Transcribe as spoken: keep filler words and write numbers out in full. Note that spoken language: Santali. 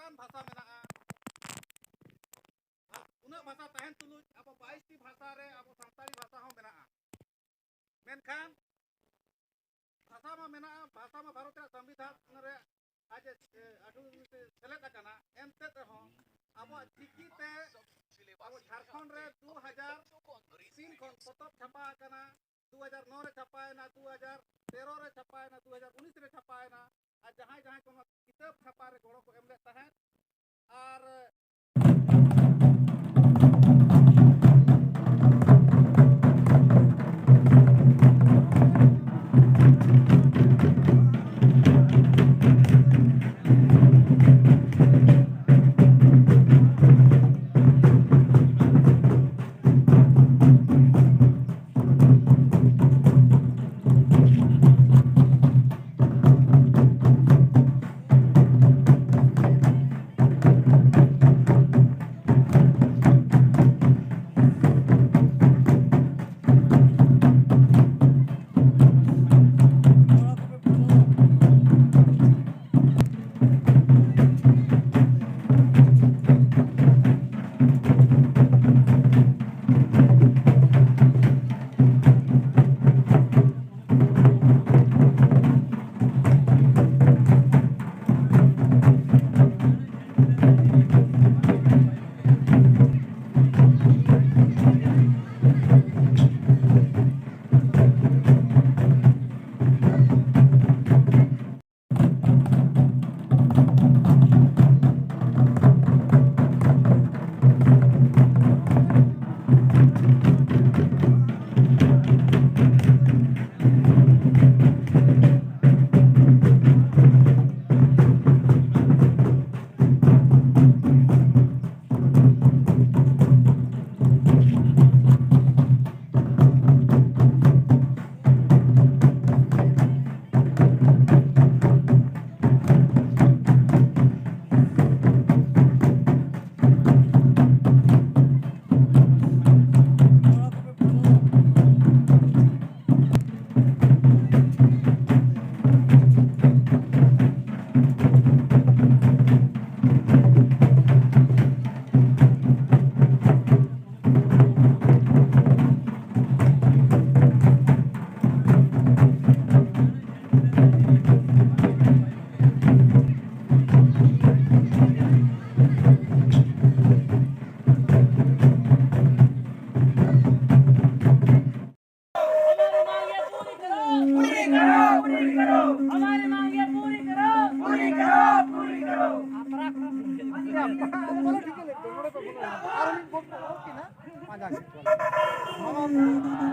ᱞᱮᱠᱟᱱ ᱵᱷᱟᱥᱟ ᱢᱮᱱᱟᱜᱼᱟ᱾ ᱟᱨ ᱩᱱᱟᱹᱜ ᱵᱷᱟᱥᱟ ᱛᱟᱦᱮᱱ ᱛᱩᱞᱩᱡ ᱟᱵᱚ ᱵᱟᱭᱤᱥ ᱴᱤ ᱵᱷᱟᱥᱟ ᱨᱮ ᱟᱵᱚ ᱥᱟᱱᱛᱟᱲᱤ ᱵᱷᱟᱥᱟ ᱦᱚᱸ ᱢᱮᱱᱟᱜᱼᱟ᱾ ᱢᱮᱱᱠᱷᱟᱱ ᱵᱷᱟᱥᱟ ᱢᱟ ᱢᱮᱱᱟᱜᱼᱟ, ᱵᱷᱟᱥᱟ ᱢᱟ ᱵᱷᱟᱨᱚᱛ ᱨᱮᱭᱟᱜ ᱥᱚᱝᱵᱤᱫᱷᱟᱱ ᱨᱮ ᱟᱡ ᱮ, ᱮ, ᱟᱹᱰᱤ ᱥᱮᱞᱮᱫ ᱟᱠᱟᱱᱟ᱾ ᱮᱱᱛᱮᱫ ᱨᱮᱦᱚᱸ ᱟᱵᱚᱣᱟᱜ ᱪᱤᱠᱤ ᱛᱮ ᱟᱵᱚ ᱡᱷᱟᱲᱠᱷᱚᱸᱰ ᱨᱮ ᱫᱩ ᱦᱟᱡᱟᱨ ᱛᱤᱱ ᱠᱷᱚᱱ ᱯᱚᱛᱚᱵ ᱪᱷᱟᱯᱟ ᱟᱠᱟᱱᱟ, ᱫᱩ ᱦᱟᱡᱟᱨ ᱱᱚ ᱨᱮ ᱪᱷᱟᱯᱟᱭᱮᱱᱟ, ᱫᱩ ᱦᱟᱡᱟᱨ ᱛᱮᱨᱚ ᱨᱮ ᱪᱷᱟᱯᱟᱭᱮᱱᱟ, ᱫᱩ ᱦᱟᱡᱟᱨ ᱩᱱᱤᱥ ᱨᱮ ᱪᱷᱟᱯᱟᱭᱮᱱᱟ᱾ ᱟᱨ ᱡᱟᱦᱟᱸᱭ ᱡᱟᱦᱟᱸᱭ ᱠᱚ ᱱᱚᱣᱟ ᱠᱤᱛᱟᱹᱵ ᱪᱷᱟᱯᱟ ᱨᱮ ᱜᱚᱲᱚ ᱠᱚ ᱮᱢ ᱞᱮᱫ ᱛᱟᱦᱮᱸᱫ, ᱟᱨ ᱢᱟᱢᱟ ᱵᱩᱨᱩ᱾